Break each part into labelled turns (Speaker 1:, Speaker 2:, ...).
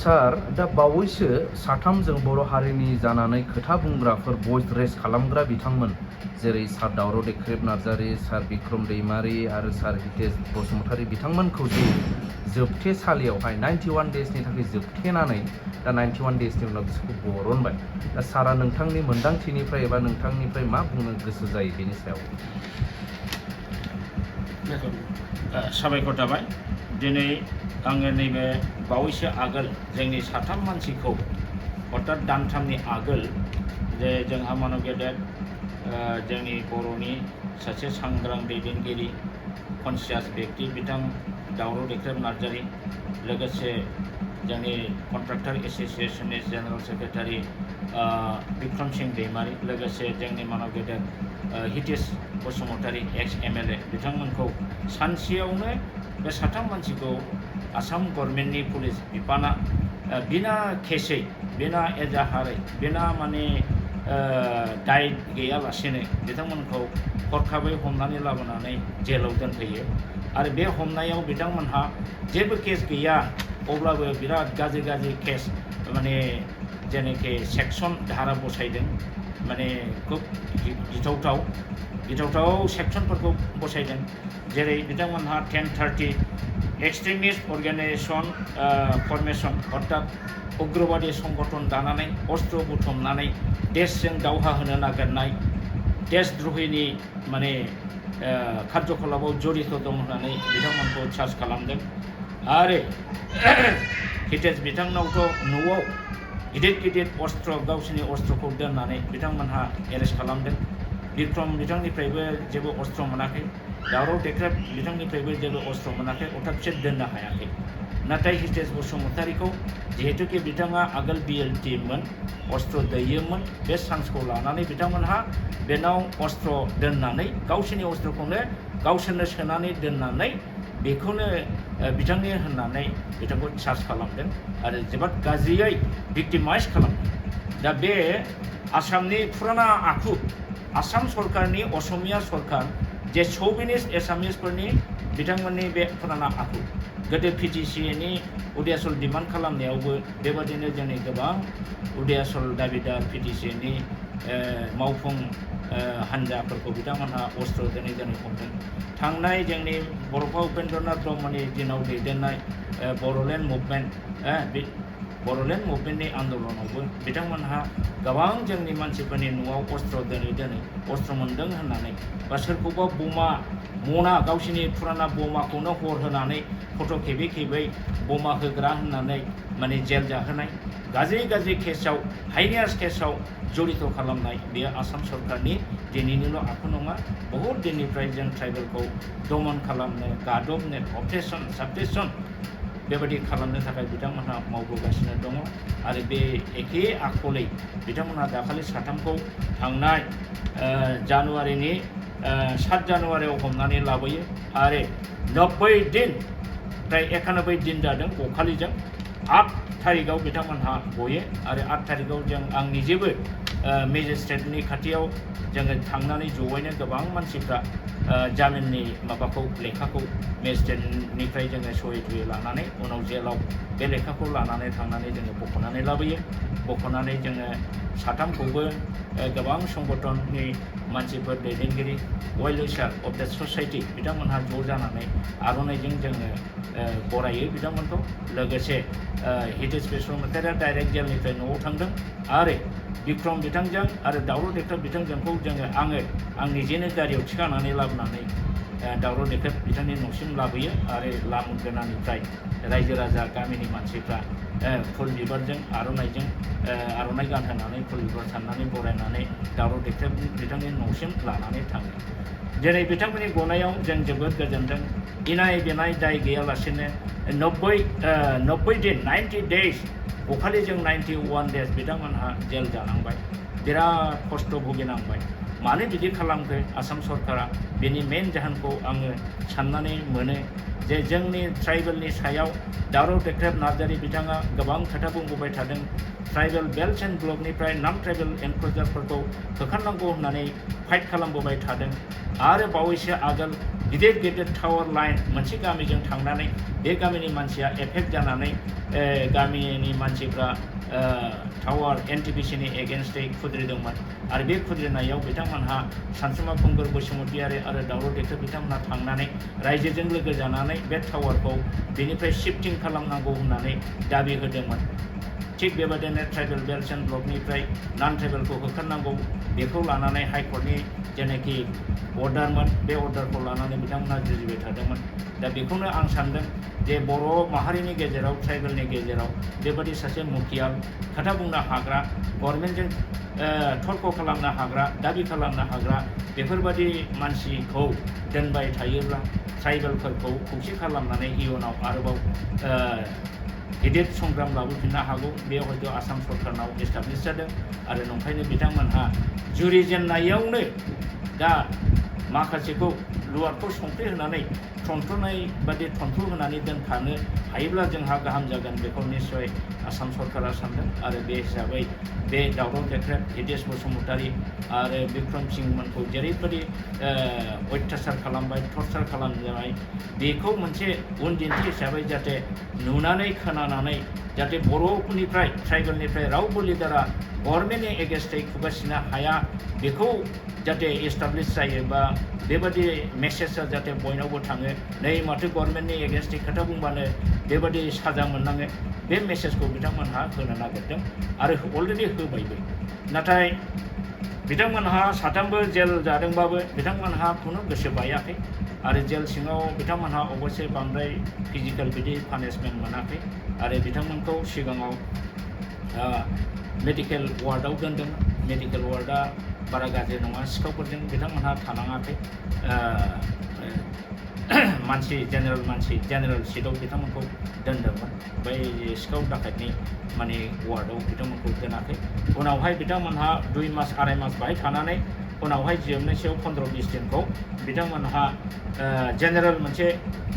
Speaker 1: सार दा बावैसो साथामजों बर' हारिनि जानानै खोथा बुंग्राफोर भइस रेस खालामग्रा बिथांमोन जेरै सार दावराव देख्रेब नार्जारि, सार बिक्रम दैमारि आरो सार हितेश बसुमतारी बिथांमोनखौ जोबथे सालियावहाय 91 डेजनि थाखाय जोबथेनानै दा 91 डेजनि उनाव बिसोरखौ बरनबाय। दा सारा नोंथांनि मोन्दांथिनिफ्राय एबा नोंथांनिफ्राय मा बुंनो गोसो जायो बेनि सायाव?
Speaker 2: साबायखर थाबाय। दिनै आङो नैबे बावैसो आगोल जोंनि साथाम मानसिखौ अर्थात दानथामनि आगोल जे जोंहा मानव गेदेर जोंनि बर'नि सासे सांग्रां दैदेनगिरि कनसियास व्यक्ति बिथां दावराव देख्रेब नार्जारि, लोगोसे जोंनि कन्ट्राक्टर एस'सिएशननि जेनेरेल सेक्रेटारि बिक्रम सिंह दैमारि, लोगोसे जोंनि मानव गेदेर हितेश बसुमतारी एक्स MLA बिथांमोनखौ सानसेयावनो बे साथाम मानसिखौ आसाम गभर्नमेन्टनि पुलिस बिफाना बिना केसै, बिना एजाहारै, बिना माने दाय गैयालासेनो बिथांमोनखौ हरखाबै हमनानै लाबोनानै जेलाव दोनफैयो। आरो बे हमनायाव बिथांमोनहा जेबो केस गैया, अब्लाबो बिराद गाज्रि केस माने जेनाखि सेक्सन धारा बसायदों, माने खुब गिथावथाव सेक्सनफोरखौ बसायदों। जेरै बिथांमोनहा 1030 एक्सट्रिमिस्ट अर्गानाइजेशन फर्मेशन अर्थात उग्रबादि संगठन दानानै अस्त्र बुथुमनानै देशजों दावहा होनो नागिरनाय देशद्रहिनि माने कार्यकलापाव जड़ित दं होननानै बिथांमोनखौ चार्ज खालामदों। आरो हितेश बिथांनावथ' न'आव गिदिर अस्त्र गावसोरनि अस्त्रखौ दोननानै बिथांमोनहा एरेस्ट खालामदों। बिक्रम बिथांनिफ्रायबो जेबो अस्त्र मोनाखै, दावराव देख्रेब बिथांनिफ्रायबो जेबो अस्त्र मोनाखै, अर्थात बिसोर दोननो हायाखै। नाथाय हितेश बसुमतारीखौ जिहेतुकि बिथाङा आगोल BLT मोन, अस्त्र दैयोमोन, बे चान्सखौ लानानै बिथांमोनहा बेनाव अस्त्र दोननानै गावसोरनि अस्त्रखौनो गावसोरनो सोनानै दोननानै बेखौनो बिथांनि होननानै बिथांखौ चार्ज खालामदों आरो जोबोद गाज्रियै भिक्टिमाइज खालामदों। दा बे आसामनि फुराना आखु, आसाम सरकारनि असमिया सरकार जे चौबिनिस्ट एसामिसफोरनि बिथांमोननि बे फुराना आखु, गोदो PTCनि उदयाचल डिमान्ड खालामनायावबो बेबादिनो जोंनि गोबां उदयाचल दाबिदार PTCनि मावफुं हान्जाफोरखौ बिथांमोनहा अस्त्र दोनै हमदों। थांनाय जोंनि बड'फा उपेन्द्रनाथ ब्रह्मनि दिनाव दैदेननाय बर'लेण्ड मुभमेन्टनि आन्दलनावबो बिथांमोनहा गोबां जोंनि मानसिफोरनि न'आव अस्त्र दोनै अस्त्र मोन्दों होननानै बा सोरखौबा मना गावसिनि फुराना बमाखौनो हर होनानै फट' खेबै बमा होग्रा होननानै माने जेल जाहोनाय, गाज्रि केसाव हाइनियास केसाव जड़ित खालामनाय बेयो आसाम सरकारनि दिनैनिल' आखु नङा। बहुद दिननिफ्राय जों ट्राइबेलखौ दमन खालामनो, गादबनो, अप्रेसन साप्रेसन बेबायदि खालामनो थाखाय बिथांमोनहा मावबोगासिनो दङ। आरो बे एखे आखलै बिथांमोनहा दाखालि साथामखौ थांनाय जानुवारिनि 7 जानुवारियाव हमनानै लाबोयो आरो 90 दिन प्राय 91 दिन जादों बखालिजों। 8 थारिखआव बिथांमोनहा गयो आरो 8 थारिखआव आं निजेबो मेजिस्ट्रेटनि खाथियाव जोङो थांनानै जयैनो गोबां मानसिफ्रा जामिननि माबाखौ लेखाखौ मेजिस्ट्रेटनिफ्राय जोङो सहि लानानै उनाव जेलाव बे लेखाखौ लानानै थांनानै जोङो बख'नानै लाबोयो। बख'नानै जोङो साथामखौबो गोबां संगठननि मानसिफोर दैदेनगिरि वेल विशार अफ दा ससाइटि बिथांमोनहा ज' जानानै आर'नाइजों जोङो बरायो बिथांमोनखौ। लोगोसे हितेश बसुमतारीया डाइरेक्ट जेलनिफ्राय न'आव थांदों आरो बिक्रम बिथांजों आरो दावराव देख्रेब बिथांजोंखौ आङो आं निजेनो गारियाव थिखांनानै लाबोनानै दावराव देख्रेब बिथांनि न'सिम लाबोयो आरो लामगोनानिफ्राय रायजो राजा गामिनि मानसिफ्रा फुल बिबारजों आर'नाइजों आर'नाइ गानहोनानै फुल बिबार सारनानै बरायनानै दावराव देख्रेब बिथांनि न'सिम लानानै थाङो। दिनै बिथांमोननि गनायाव जों जोबोद गोजोनदों। इनाय बेनाय दाय गैयालासेनो 90 दिन 90 डेज बखालिजों 91 डेज बिथांमोनहा जेल जानांबाय, बिराद खस्थ' भुगिनांबाय। मानो बिदि खालामखो आसाम सरकारा? बेनि मेन जाहोनखौ आङो साननानै मोनो जे जोंनि ट्राइबेलनि सायाव दावराव देख्रेब नार्जारि बिथाङा गोबां खोथा बुंबोबाय थादों। ट्राइबेल बेल्ट एन्ड ब्लकनिफ्राय नान ट्राइबेल एनक्ल'जारफोरखौ होखारनांगौ होननानै फाइट खालामबोबाय थादों। आरो बावैसो आगोल गिदिर गिदिर टावार लाइन मोनसे गामिजों थांनानै बे गामिनि मानसिया एफेक्ट जानानै गामिनि मानसिफ्रा टावार एनटिपिसिनि एगेन्स्टै खुद्रिदोंमोन आरो बे खुद्रिनायाव बिथांमोनहा सानसुमा खुंगुर बसुमतारी आरो दावराव देख्रेब बिथांमोनहा थांनानै रायजोजों लोगो जानानै बे टावारखौ बेनिफ्राय शिफ्टिं खालामनांगौ होननानै दाबि होदोंमोन। थिग बेबायदिनो ट्राइबेल बेल्ट एन्ड ब्लकनिफ्राय नन ट्राइबेलखौ होखारनांगौ बेखौ लानानै हाइकर्टनि जेनाखि अर्डारमोन बे अर्डारखौ लानानै बिथांमोनहा जुजिबाय थादोंमोन। दा बेखौनो आं सानदों जे बर' माहारिनि गेजेराव ट्राइबेलनि गेजेराव बेबादि सासे मुखियाल खोथा बुंनो हाग्रा गभर्नमेन्टजों थर्क खालामनो हाग्रा दाबि खालामनो हाग्रा बेफोरबादि मानसिखौ दोनबाय थायोब्ला ट्राइबेलफोरखौ खौसे खालामनानै इयुनाव आरोबाव गिदिर संग्राम लाबोफिननो हागौ बे हयथ' आसाम सरकारनाव एस्टाब्लिश जादों आरो नंखायनो बिथांमोनहा जुरिजेननायावनो दा माखासेखौ लुवारखौ संख्रि होनानै थन्थ्रनाय बादि थन्थ्र होनानै दोनखानो हायोब्ला जोंहा गाहाम जागोन बेखौ निस्सय आसाम सरकारा सानदों आरो बे हिसाबै बे दावराव देख्रेब हितेश बसुमतारी आरो बिक्रम सिंहमोनखौ जेरैबायदि अयथासार खालामबाय टर्चार खालामजाबाय बेखौ मोनसे उनदिन्थि हिसाबै जाहाथे नुनानै खोनानानै जाहाथे बर'फोरनिफ्राय ट्राइबेलनिफ्राय रावबो लिडारा गभर्नमेन्टनि एगेन्स्टै खुगासिनो हाया बेखौ जाहाथे एस्टाब्लिश जायो बा बेबादि मेसेजआ जाहाथे बयनावबो थाङो नै माथो गभर्नमेन्टनि एगेन्स्टै खोथा बुंबानो बेबादि साजा मोननाङो बे मेसेजखौ बिथांमोनहा होनो नागिरदों आरो अलरेडि होबायबो। नाथाय बिथांमोनहा साथामबो जेल जादोंबाबो बिथांमोनहा खुनु गोसो बायाखै आरो जेल सिङाव बिथांमोनहा अबयसे बांद्राय फिजिकेल बिदि पानिशमेन्ट मोनाखै आरो बिथांमोनखौ सिगाङाव मेडिकेल वार्डआव दोनदोंमोन। मेडिकेल वार्डआ बारा गाज्रि नङा सिखावफोरजों बिथांमोनहा थानाङाखै मानसि जेनेरेल सिटआव बिथांमोनखौ दोनदोंमोन बै सिखाव डाकातनि माने वार्डआव बिथांमोनखौ दोनाखै। उनावहाय बिथांमोनहा 2 मास 2.5 मास बाहाय थानानै उनावहाय जोबनोसैयाव 15-20 दिनखौ बिथांमोनहा जेनेरेल मोनसे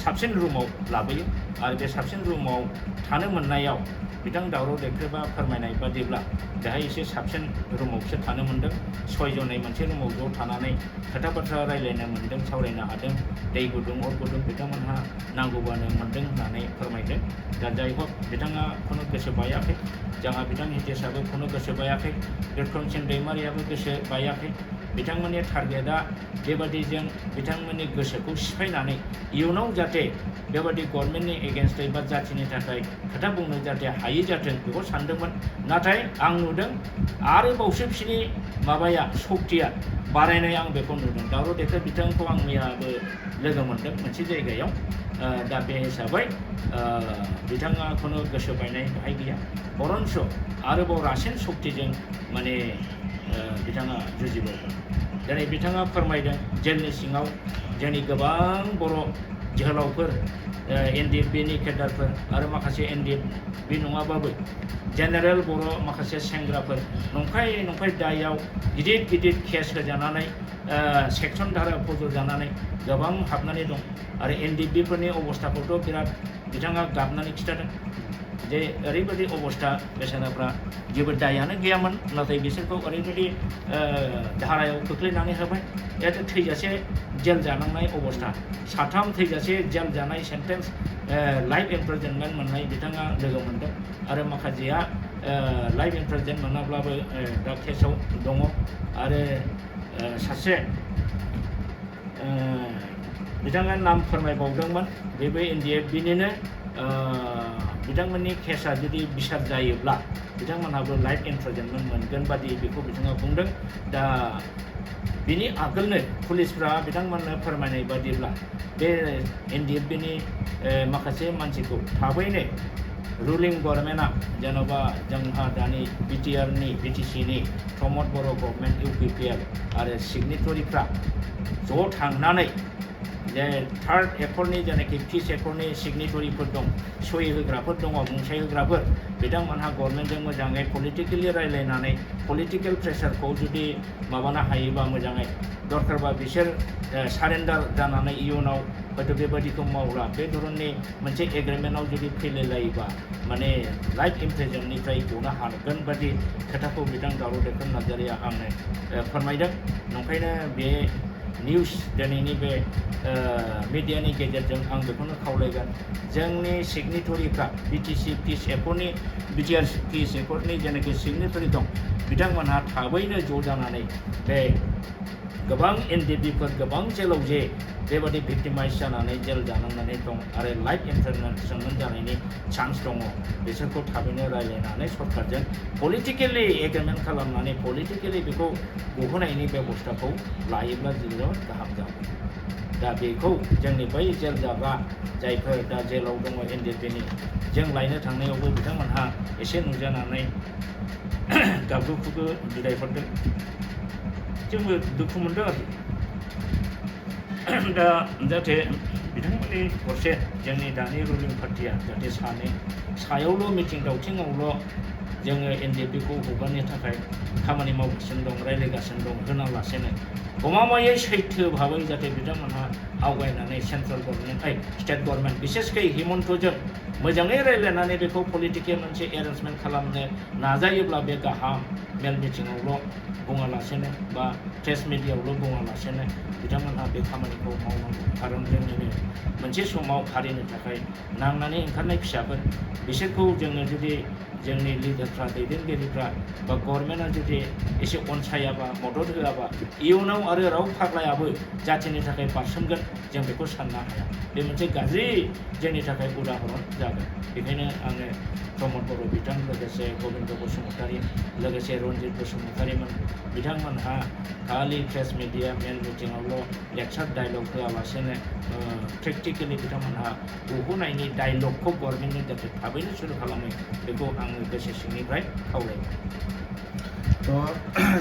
Speaker 2: साबसिन रुमाव लाबोयो आरो बे साबसिन रुमाव थानो मोननायाव बिथां दावराव देख्रेबा फोरमायनाय बादिब्ला बेहाय एसे साबसिन रुमावसो थानो मोन्दों। 6 जनै मोनसे रुमाव ज' थानानै खोथा बाथ्रा रायज्लायनो मोन्दों सावरायनो हादों दै गुदुं अर गुदुं बिथांमोनहा नांगौबानो मोन्दों होननानै फोरमायदों। दा जाय हक बिथाङा खुनु गोसो बायाखै जोंहा बिथां हितेशआबो खुनु गोसो बायाखै बिक्रम सिंह दैमारियाबो गोसो बायाखै। बिथांमोननि टारगेटआ बेबादिजों बिथांमोननि गोसोखौ सिफायनानै इयुनाव जाहाथे बेबादि गभर्नमेन्टनि एगेन्स्टै बा जाथिनि थाखाय खोथा बुंनो जाहाथे हायै जाथों बेखौ सानदोंमोन। नाथाय आं नुदों आरोबावसो बिसोरनि माबाया सक्तिया बारायनाय आं बेखौ नुदों। दावराव देख्रेब बिथांखौ आं मैयाबो लोगो मोन्दों मोनसे जायगायाव। दा बे हिसाबै बिथाङा खुनु गोसो बायनाय बाहाय गैया बरन्स आरोबाव रासिन सक्तिजों माने बिथाङा जुजिबावगोन। दिनै बिथाङा फोरमायदों जेलनि सिङाव जोंनि गोबां बर' जोहोलावफोर NDFBनि केडारफोर आरो माखासे NDFB नङाबाबो जेनेरेल बर' माखासे सेंग्राफोर नंखाय दायाव गिदिर केस होजानानै सेक्सन धारा फज'जानानै गोबां हाबनानै दं आरो NDFBफोरनि अबस्थाखौथ' बिराद बिथाङा गाबनानै खिथादों जे ओरैबायदि अबस्था बेसेराफ्रा जेबो दायानो गैयामोन नाथाय बिसोरखौ ओरैबायदि धारायाव खोख्लैनानै होबाय जाहाथे थैजासे जेल जानांनाय अबस्था 3 थैजासे जेल जानाय सेन्टेन्स लाइफ इमप्रिजनमेन्ट मोननाय बिथाङा लोगो मोन्दों आरो माखासेया लाइफ इमप्रिजनमेन्ट मोनाब्लाबो दा केसाव दङ आरो सासे बिथाङा नाम फोरमायबावदोंमोन बेबो NDFBनिनो बिथांमोननि केसा जुदि बिसार जायोब्ला बिथांमोनहाबो लाइफ इमप्रिजनमेन्ट मोनगोन बादि बेखौ बिथाङा बुंदों। दा बिनि आगोलनो पुलिसफ्रा बिथांमोननो फोरमायनाय बादिब्ला बे NDFBनि माखासे मानसिखौ थाबैनो रुलिं गभर्नमेन्टआ जेन'बा जोंहा दानि BTCनि प्रमद बर' गभर्नमेन्ट UPPL आरो सिगनेटरिफ्रा ज' थांनानै जे 3rd एकर्डनि जेनाखि पिस एकर्डनि सिगनेटरिफोर दं सहि होग्राफोर दङ मुंसाइ होग्राफोर बिथांमोनहा गभर्नमेन्टजों मोजाङै पलिटिकेलि रायज्लायनानै पलिटिकेल प्रेसारखौ जुदि माबानो हायोबा मोजाङै दरकारबा बिसोर सारेन्डार जानानै इयुनाव हयथ' बेबायदिखौ मावला बे धरननि मोनसे एग्रिमेन्टआव जुदि फैलायलायोबा माने लाइफ इमप्रिजननिफ्राय गनो हागोन बादि खोथाखौ बिथां दावराव देख्रेब नार्जारिया आंनो फोरमायदों। नंखायनो बे निउस दिनैनि बे मिडियानि गेजेरजों आं बेखौनो खावलायगोन जोंनि सिगनेटरिफ्रा बिटिसि पिस एकर्डनि बिटिआर पिस एकर्डनि जेनाखि सिगनेटरि दं बिथांमोनहा थाबैनो ज' जानानै बे गोबां एनडिपिफोर गोबां जेलाव जे बेबादि भिक्टिमाइज जानानै जेल जानांनानै दं आरो लाइफ इमप्रिजनमेन्ट जानायनि चान्स दङ बिसोरखौ थाबैनो रायज्लायनानै सरकारजों पलिटिकेलि एग्रिमेन्ट खालामनानै पलिटिकेलि बेखौ गहोनायनि बेबस्थाखौ लायोब्ला जोबोद गाहाम जागोन दा बेखौ जोंनि बै जेल जाग्रा जायफोर दा जेलाव दङ एनडिपिनि जों लायनो थांनायावबो बिथांमोनहा एसे नुजानानै गाबगु बिदाय हरदों जोंबो दुखु मोनदों आरो दा जाहाथे बिथांमोननि फारसे जोंनि दानि रुलिं पार्टिया जाहाथे सायावल' मिथिं दावथिङावल' जोङो एनडिपिखौ हगारनो थाखाय खामानि मावगासिनो दं रायज्लायगासिनो दं होनालासेनो गमामायै सैथो भाबै जाहाथे बिथांमोनहा आवगायनानै सेन्ट्रेल गभर्नमेन्ट स्टेट गभर्नमेन्ट बिसेसकै हिमन्तजों मोजाङै रायज्लायनानै बेखौ पलिटिकेल मोनसे एरेन्जमेन्ट खालामनो नाजायोब्ला बे गाहाम मेल मिटिङावल' बुङालासेनो बा प्रेस मिडियायावल' बुङालासेनो बिथांमोनहा बे खामानिखौ मावनांगौ खारन जोंनिनो मोनसे समाव हारिनि थाखाय नांनानै ओंखारनाय फिसाफोर बिसोरखौ जोङो जुदि जोंनि लिडारफ्रा दैदेनगिरिफ्रा बा गभर्नमेन्टआ जुदि एसे अनसायाबा मदद होआबा इयुनाव आरो राव फाग्लायाबो जाथिनि थाखाय बारसोमगोन जों बेखौ साननो हाया बे मोनसे गाज्रि जोंनि थाखाय उदाहरन जागोन बेखायनो आङो प्रमद बर' बिथां लोगोसे गबिन्द बसुमतारी लोगोसे रन्जित बसुमतारीमोन बिथांमोनहा खालि प्रेस मिडिया मेल मिटिङावल' लेक्सार डायलग होआलासेनो प्रेक्टिकेलि बिथांमोनहा गहोनायनि डायलगखौ गभर्नमेन्टनि जाहाथे थाबैनो सुरु खालामो बेखौ आङो गोसो सिंनिफ्राय खावलायो।